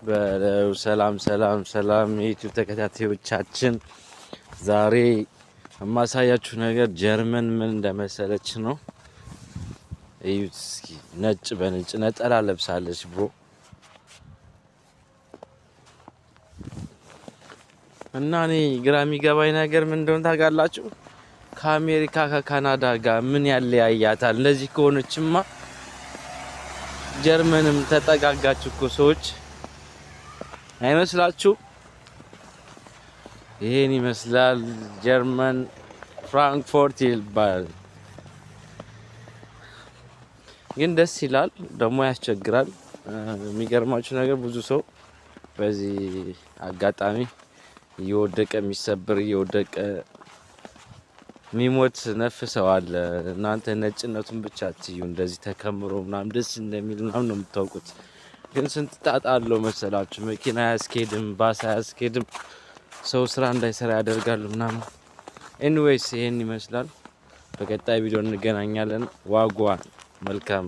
በለው። ሰላም ሰላም ሰላም የ YouTube ተከታታዮቻችን፣ ዛሬ የማሳያችሁ ነገር ጀርመን ምን እንደመሰለች ነው። እዩት እስኪ፣ ነጭ በነጭ ነጠላ ለብሳለች bro። እና እኔ ግራ የሚገባኝ ነገር ምን እንደሆነ ታውቃላችሁ? ከአሜሪካ ከካናዳ ጋር ምን ያለያያታል? እንደዚህ ከሆነችማ ጀርመንም ተጠጋጋች እኮ ሰዎች፣ አይመስላችሁ? ይሄን ይመስላል፣ ጀርመን ፍራንክፎርት ይባላል። ግን ደስ ይላል፣ ደግሞ ያስቸግራል። የሚገርማችሁ ነገር ብዙ ሰው በዚህ አጋጣሚ እየወደቀ የሚሰብር፣ እየወደቀ የሚሞት ነፍ ሰው አለ። እናንተ ነጭነቱን ብቻ አትዩ። እንደዚህ ተከምሮ ምናምን ደስ እንደሚል ምናምን ነው የምታውቁት። ግን ስንት ጣጣ አለው መሰላችሁ? መኪና አያስኬድም፣ ባስ አያስኬድም፣ ሰው ስራ እንዳይሰራ ያደርጋሉ ምናምን። Anyways፣ ይሄን ይመስላል። በቀጣይ ቪዲዮ እንገናኛለን። Wagwan፣ መልካም።